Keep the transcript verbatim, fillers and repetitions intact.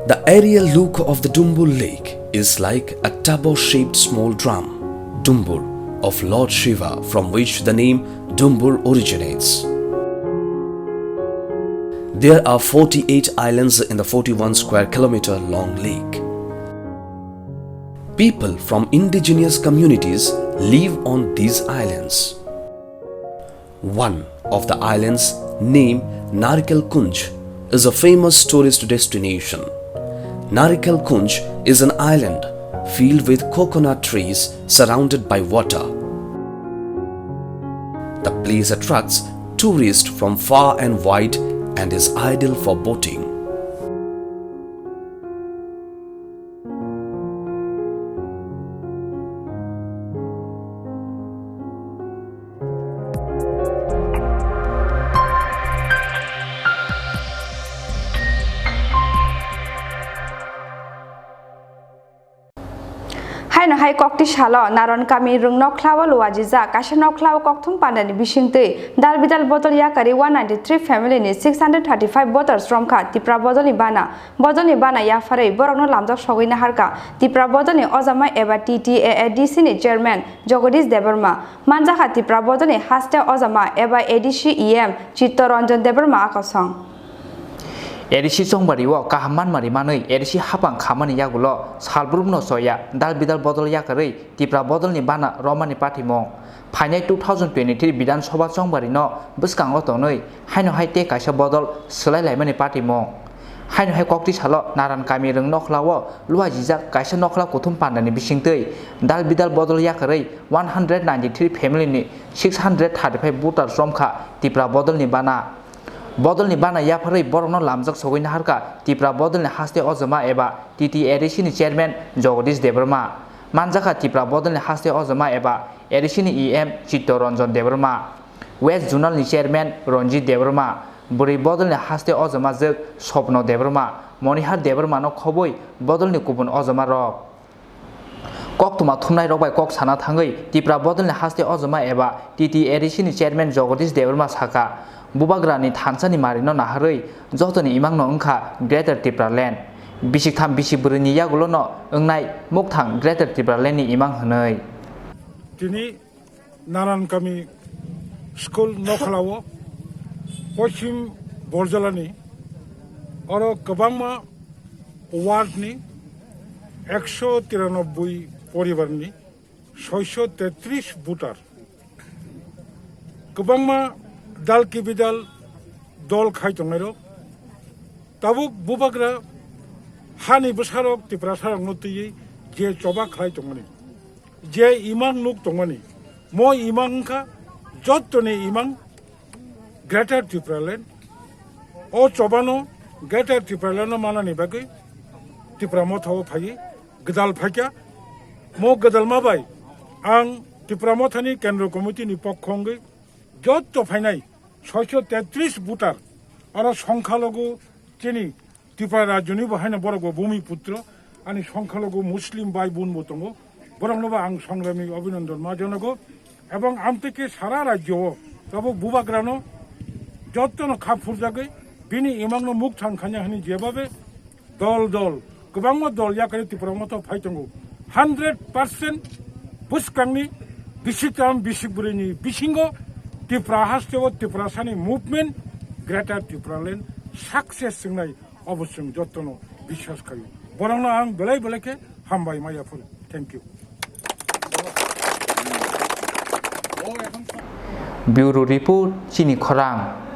The aerial look of the Dumbur Lake is like a tabor-shaped small drum, Dumbur, of Lord Shiva, from which the name Dumbur originates. There are forty-eight islands in the forty-one square kilometer long lake. People from indigenous communities live on these islands. One of the islands, named Narikal Kunj, is a famous tourist destination. Narikal Kunj is an island filled with coconut trees surrounded by water. The place attracts tourists from far and wide and is ideal for boating. Haino hai kokti salo Naran kami rwng nokhlao luajijak kaisa nokhlao kokthum pandani bisingtwi dal bidal bodol yakarwi one ninety three family ni six hundred thirty five voters romkha Tipra bodolni bana. Bodolni bana yapharwi borokno lamjak sogwi naharkha Tipra bodolni ojama eba T T A A D C ni chairman Jagadish Debbarma. Manjakha Tipra bodolni haste ojama eba A D C E M Chitta Ranjan Debbarma akosong. A D C chongbari o kaham manma rimanwi A D C hapang khamani yagulo salbrumno choya dal bidal bodol yakarwi Tipra bodolni bana romani patimung. Phainai two thousand twenty-three Bidhan Sabha chongbari no bwskango tonwi haino hai tei kaisa bodol swlai laimani patimung. Haino hai kokti salo Naran kami rwng nokhlao luajijak kaisa nokhla kuthum pandani bisingtwi dal bidal bodol yakarwi one hundred ninety-three family ni six hundred thirty-five voters romkha Tipra bodolni bana. Bodolni bana yapharwi borokno lamjak sogwi naharkha Tipra bodolni haste ojama eba T T A D C ni chairman Jagadish Debbarma. Manjakha Tipra bodolni haste ojama eba A D C ni E M Chitta Ranjan Debbarma, West Zonal ni chairman Ranjit Debbarma, bwrwi bodolni haste ojama jwk Swapna Debbarma, Monihar Debbarma no khobwi bodolni kubun ojama rok. Koktwma thumnai rok bai kok sana thangwi Tipra bodolni haste ojama eba T T A D C ni chairman Jagadish Debbarma sakha, Bubagrani thansa ni mari no naharwi jotoni imang no wngkha Greater Tipra Land. Bisik tham bisik bwrwi ni yagulo no wngnai mukthang Greater Tipra Land ni imang hwnwi. Tini Naran kami school nokhlao Poschim Borjalani oro kwbangma ward ni ekso tiranoboi poribar ni soiso tetris voter. Kwbangma dal kibidal dol khai tongnairok tabuk Bubagra hani bwsarok Tiprasarokno twiwi je choba khlai tongmani. Je imang nuk tongmani, mo imang wngkha jottoni imang Greater Tipraland. O chobano Greater Tipraland no manani bagwi Tipra Motha o phaiwi gwdal phaikha. Mo gwdalma bai ang Tipra Mothani Kendro Committee ni pokho wngwi jotto phainai soiso tetris voter oro songkhalogo chini Tripura rajyoni bo haino borok bo bhumi putro, ani songkhalogo Muslim bai bon bo tongo, borokno bo ang songrami abhinandan ma janago, ebong amtwi khe sara rajyo o tabuk Bubagrano jottono kha phurjagwi bini imangno mukthang khanya hwnwi jebabe dol dol kwbangma dol yakarwi Tipra Motha phai tongo, hundred percent bwskangni bisitam bisik bwrwini bisingo Tipra hasteo Tiprasani movement Greater Tipraland success wngnai. Obo chwng jottono biswas khaio. Borokno ang belai belai khe hambai ma yaphuru. Thank you. Bureau Report, Chini Khorang.